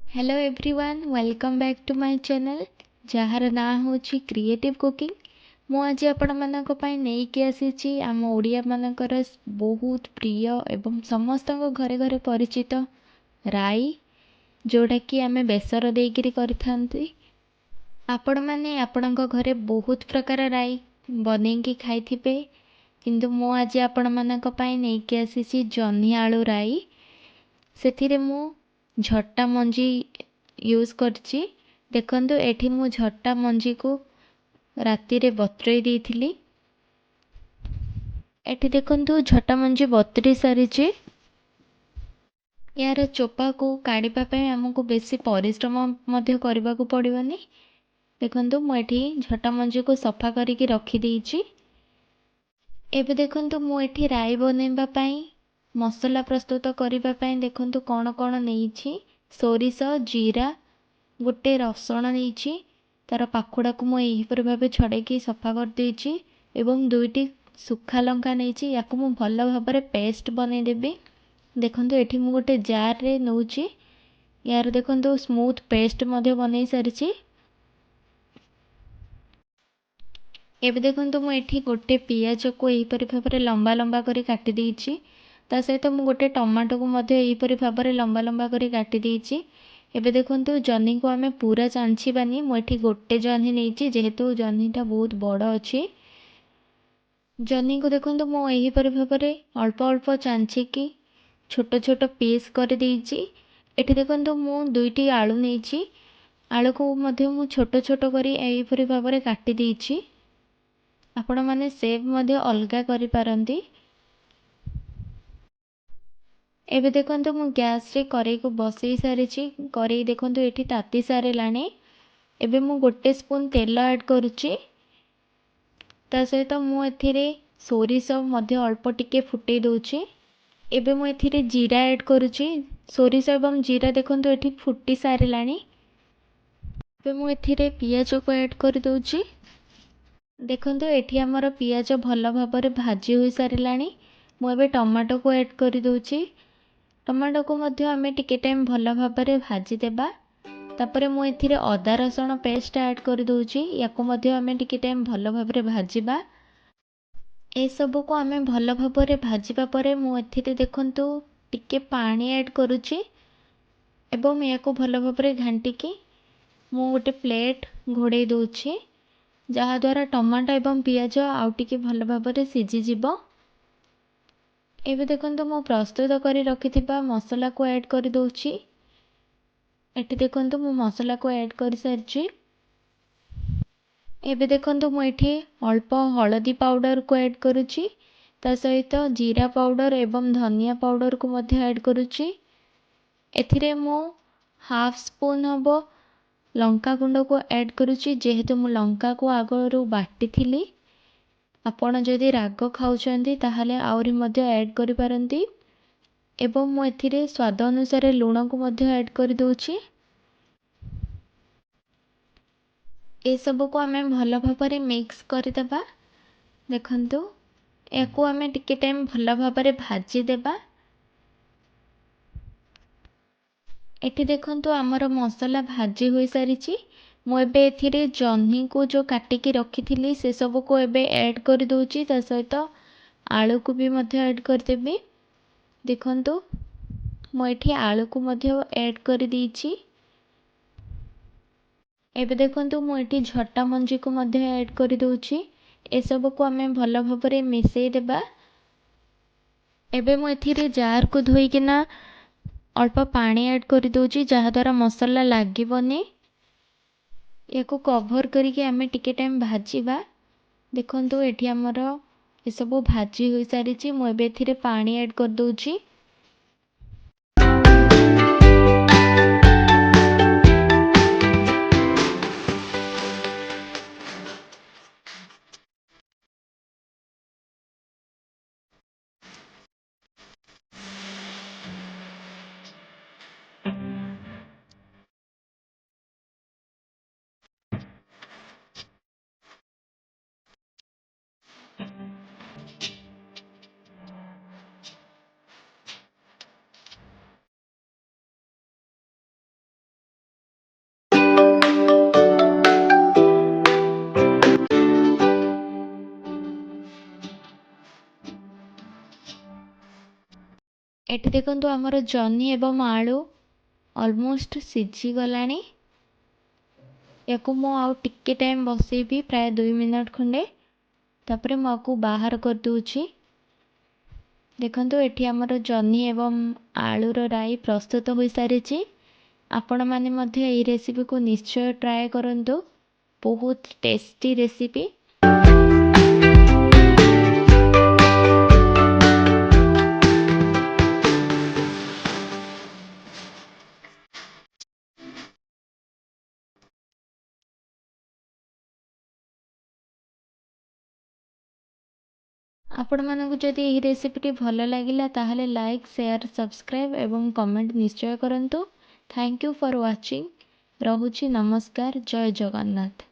Hello everyone, welcome back to my channel, ଯାହାର ନାଁ ହେଉଛି କ୍ରିଏଟିଭ୍ କୁକିଂ। ମୁଁ ଆଜି ଆପଣମାନଙ୍କ ପାଇଁ ନେଇକି ଆସିଛି ଆମ ଓଡ଼ିଆମାନଙ୍କର ବହୁତ ପ୍ରିୟ ଏବଂ ସମସ୍ତଙ୍କ ଘରେ ଘରେ ପରିଚିତ ରାଇ, ଯେଉଁଟାକି ଆମେ ବେସର ଦେଇକିରି କରିଥାନ୍ତି। ଆପଣମାନେ ଆପଣଙ୍କ ଘରେ ବହୁତ ପ୍ରକାର ରାଇ ବନେଇକି ଖାଇଥିବେ, କିନ୍ତୁ ମୁଁ ଆଜି ଆପଣମାନଙ୍କ ପାଇଁ ନେଇକି ଆସିଛି ଜହ୍ନି ଆଳୁ ରାଇ। ସେଥିରେ ମୁଁ ଝଟା ମଞ୍ଜି ୟୁଜ୍ କରିଛି। ଦେଖନ୍ତୁ, ଏଠି ମୁଁ ଝଟା ମଞ୍ଜିକୁ ରାତିରେ ବତୁରେଇ ଦେଇଥିଲି। ଏଠି ଦେଖନ୍ତୁ, ଝଟା ମଞ୍ଜି ବତୁରି ସାରିଛି। ଏହାର ଚୋପାକୁ କାଢ଼ିବା ପାଇଁ ଆମକୁ ବେଶୀ ପରିଶ୍ରମ ମଧ୍ୟ କରିବାକୁ ପଡ଼ିବନି। ଦେଖନ୍ତୁ, ମୁଁ ଏଠି ଝଟା ମଞ୍ଜିକୁ ସଫା କରିକି ରଖିଦେଇଛି। ଏବେ ଦେଖନ୍ତୁ, ମୁଁ ଏଠି ରାଇ ବନେଇବା ପାଇଁ ମସଲା ପ୍ରସ୍ତୁତ କରିବା ପାଇଁ ଦେଖନ୍ତୁ କ'ଣ କ'ଣ ନେଇଛି। ସୋରିଷ, ଜିରା, ଗୋଟେ ରସୁଣ ନେଇଛି, ତା'ର ପାଖୁଡ଼ାକୁ ମୁଁ ଏହିପରି ଭାବେ ଛଡ଼େଇକି ସଫା କରିଦେଇଛି, ଏବଂ ଦୁଇଟି ଶୁଖା ଲଙ୍କା ନେଇଛି। ୟାକୁ ମୁଁ ଭଲ ଭାବରେ ପେଷ୍ଟ ବନେଇଦେବି। ଦେଖନ୍ତୁ, ଏଠି ମୁଁ ଗୋଟେ ଜାର୍ରେ ନେଉଛି। ୟାର ଦେଖନ୍ତୁ, ସ୍ମୁଥ୍ ପେଷ୍ଟ ମଧ୍ୟ ବନେଇ ସାରିଛି। ଏବେ ଦେଖନ୍ତୁ, ମୁଁ ଏଠି ଗୋଟେ ପିଆଜକୁ ଏହିପରି ଭାବରେ ଲମ୍ବା ଲମ୍ବା କରି କାଟି ଦେଇଛି। ତା ସହିତ ମୁଁ ଗୋଟେ ଟମାଟୋକୁ ମଧ୍ୟ ଏହିପରି ଭାବରେ ଲମ୍ବା ଲମ୍ବା କରି କାଟି ଦେଇଛି। ଏବେ ଦେଖନ୍ତୁ, ଜହ୍ନିକୁ ଆମେ ପୁରା ଚାଞ୍ଚିବାନି। ମୁଁ ଏଠି ଗୋଟେ ଜହ୍ନି ନେଇଛି, ଯେହେତୁ ଜହ୍ନିଟା ବହୁତ ବଡ଼ ଅଛି। ଜହ୍ନିକୁ ଦେଖନ୍ତୁ, ମୁଁ ଏହିପରି ଭାବରେ ଅଳ୍ପ ଅଳ୍ପ ଚାଞ୍ଚିକି ଛୋଟ ଛୋଟ ପିସ୍ କରିଦେଇଛି। ଏଠି ଦେଖନ୍ତୁ, ମୁଁ ଦୁଇଟି ଆଳୁ ନେଇଛି। ଆଳୁକୁ ମଧ୍ୟ ମୁଁ ଛୋଟ ଛୋଟ କରି ଏହିପରି ଭାବରେ କାଟି ଦେଇଛି। ଆପଣମାନେ ସେପ୍ ମଧ୍ୟ ଅଲଗା କରିପାରନ୍ତି। ଏବେ ଦେଖନ୍ତୁ, ମୁଁ ଗ୍ୟାସ୍ରେ କରେଇକୁ ବସେଇ ସାରିଛି। କରେଇ ଦେଖନ୍ତୁ, ଏଠି ତାତି ସାରିଲାଣି। ଏବେ ମୁଁ ଗୋଟେ ସ୍ପୁନ୍ ତେଲ ଆଡ଼୍ କରୁଛି। ତା ସହିତ ମୁଁ ଏଥିରେ ସୋରିଷ ମଧ୍ୟ ଅଳ୍ପ ଟିକେ ଫୁଟେଇ ଦେଉଛି। ଏବେ ମୁଁ ଏଥିରେ ଜିରା ଆଡ଼୍ କରୁଛି। ସୋରିଷ ଏବଂ ଜିରା ଦେଖନ୍ତୁ, ଏଠି ଫୁଟି ସାରିଲାଣି। ଏବେ ମୁଁ ଏଥିରେ ପିଆଜକୁ ଆଡ଼୍ କରିଦେଉଛି। ଦେଖନ୍ତୁ, ଏଠି ଆମର ପିଆଜ ଭଲ ଭାବରେ ଭାଜି ହୋଇସାରିଲାଣି। ମୁଁ ଏବେ ଟମାଟୋକୁ ଆଡ଼୍ କରିଦେଉଛି। ଟମାଟୋକୁ ମଧ୍ୟ ଆମେ ଟିକେ ଟାଇମ୍ ଭଲ ଭାବରେ ଭାଜିଦେବା। ତାପରେ ମୁଁ ଏଥିରେ ଅଦା ରସୁଣ ପେଷ୍ଟ ଆଡ଼୍ କରିଦେଉଛି। ୟାକୁ ମଧ୍ୟ ଆମେ ଟିକେ ଟାଇମ୍ ଭଲ ଭାବରେ ଭାଜିବା। ଏସବୁକୁ ଆମେ ଭଲ ଭାବରେ ଭାଜିବା ପରେ ମୁଁ ଏଥିରେ ଦେଖନ୍ତୁ, ଟିକେ ପାଣି ଆଡ଼୍ କରୁଛି ଏବଂ ଏହାକୁ ଭଲ ଭାବରେ ଘାଣ୍ଟିକି ମୁଁ ଗୋଟେ ପ୍ଲେଟ୍ ଘୋଡ଼େଇ ଦେଉଛି, ଯାହାଦ୍ୱାରା ଟମାଟୋ ଏବଂ ପିଆଜ ଆଉ ଟିକେ ଭଲ ଭାବରେ ସିଝିଯିବ। ଏବେ ଦେଖନ୍ତୁ, ମୁଁ ପ୍ରସ୍ତୁତ କରି ରଖିଥିବା ମସଲାକୁ ଆଡ଼୍ କରିଦେଉଛି। ଏଠି ଦେଖନ୍ତୁ, ମୁଁ ମସଲାକୁ ଆଡ଼୍ କରିସାରିଛି। ଏବେ ଦେଖନ୍ତୁ, ମୁଁ ଏଠି ଅଳ୍ପ ହଳଦୀ ପାଉଡ଼ରକୁ ଆଡ଼୍ କରୁଛି। ତା ସହିତ ଜିରା ପାଉଡ଼ର ଏବଂ ଧନିଆ ପାଉଡ଼ରକୁ ମଧ୍ୟ ଆଡ଼୍ କରୁଛି। ଏଥିରେ ମୁଁ ହାଫ୍ ସ୍ପୁନ୍ ହେବ ଲଙ୍କା ଗୁଣ୍ଡକୁ ଆଡ଼୍ କରୁଛି, ଯେହେତୁ ମୁଁ ଲଙ୍କାକୁ ଆଗରୁ ବାଟିଥିଲି। ଆପଣ ଯଦି ରାଗ ଖାଉଛନ୍ତି, ତାହେଲେ ଆହୁରି ମଧ୍ୟ ଆଡ଼୍ କରିପାରନ୍ତି। ଏବଂ ମୁଁ ଏଥିରେ ସ୍ୱାଦ ଅନୁସାରେ ଲୁଣକୁ ମଧ୍ୟ ଆଡ଼୍ କରିଦେଉଛି। ଏସବୁକୁ ଆମେ ଭଲ ଭାବରେ ମିକ୍ସ କରିଦେବା। ଦେଖନ୍ତୁ, ଏହାକୁ ଆମେ ଟିକେ ଟାଇମ୍ ଭଲ ଭାବରେ ଭାଜିଦେବା। ଏଠି ଦେଖନ୍ତୁ, ଆମର ମସଲା ଭାଜି ହୋଇସାରିଛି। ମୁଁ ଏବେ ଏଥିରେ ଜହ୍ନିକୁ ଯେଉଁ କାଟିକି ରଖିଥିଲି, ସେସବୁକୁ ଏବେ ଆଡ଼୍ କରିଦେଉଛି। ତା ସହିତ ଆଳୁକୁ ବି ମଧ୍ୟ ଆଡ଼୍ କରିଦେବି। ଦେଖନ୍ତୁ, ମୁଁ ଏଠି ଆଳୁକୁ ମଧ୍ୟ ଆଡ଼୍ କରିଦେଇଛି। ଏବେ ଦେଖନ୍ତୁ, ମୁଁ ଏଠି ଝଟା ମଞ୍ଜିକୁ ମଧ୍ୟ ଆଡ଼୍ କରିଦେଉଛି। ଏସବୁକୁ ଆମେ ଭଲ ଭାବରେ ମିଶାଇ ଦେବା। ଏବେ ମୁଁ ଏଥିରେ ଜାର୍କୁ ଧୋଇକିନା ଅଳ୍ପ ପାଣି ଆଡ଼୍ କରିଦେଉଛି, ଯାହାଦ୍ୱାରା ମସଲା ଲାଗିବନି। ୟାକୁ କଭର୍ କରିକି ଆମେ ଟିକେ ଟାଇମ୍ ଭାଜିବା। ଦେଖନ୍ତୁ, ଏଠି ଆମର ଏସବୁ ଭାଜି ହୋଇସାରିଛି। ମୁଁ ଏବେ ଏଥିରେ ପାଣି ଆଡ଼୍ କରିଦେଉଛି। ଏଠି ଦେଖନ୍ତୁ, ଆମର ଜହ୍ନି ଏବଂ ଆଳୁ ଅଲମୋଷ୍ଟ ସିଝିଗଲାଣି। ୟାକୁ ମୁଁ ଆଉ ଟିକେ ଟାଇମ୍ ବସେଇବି, ପ୍ରାୟ 2 ମିନିଟ୍ ଖଣ୍ଡେ। ତାପରେ ମୁଁ ଆକୁ ବାହାର କରିଦେଉଛି। ଦେଖନ୍ତୁ, ଏଠି ଆମର ଜହ୍ନି ଏବଂ ଆଳୁର ରାଇ ପ୍ରସ୍ତୁତ ହୋଇସାରିଛି। ଆପଣମାନେ ମଧ୍ୟ ଏହି ରେସିପିକୁ ନିଶ୍ଚୟ ଟ୍ରାଏ କରନ୍ତୁ, ବହୁତ ଟେଷ୍ଟି ରେସିପି। ଆପଣମାନଙ୍କୁ ଯଦି ଏହି ରେସିପିଟି ଭଲ ଲାଗିଲା, ତାହେଲେ ଲାଇକ୍, ସେୟାର, ସବସ୍କ୍ରାଇବ୍ ଏବଂ କମେଣ୍ଟ ନିଶ୍ଚୟ କରନ୍ତୁ। Thank you for watching. ରହୁଛି, ନମସ୍କାର, ଜୟ ଜଗନ୍ନାଥ।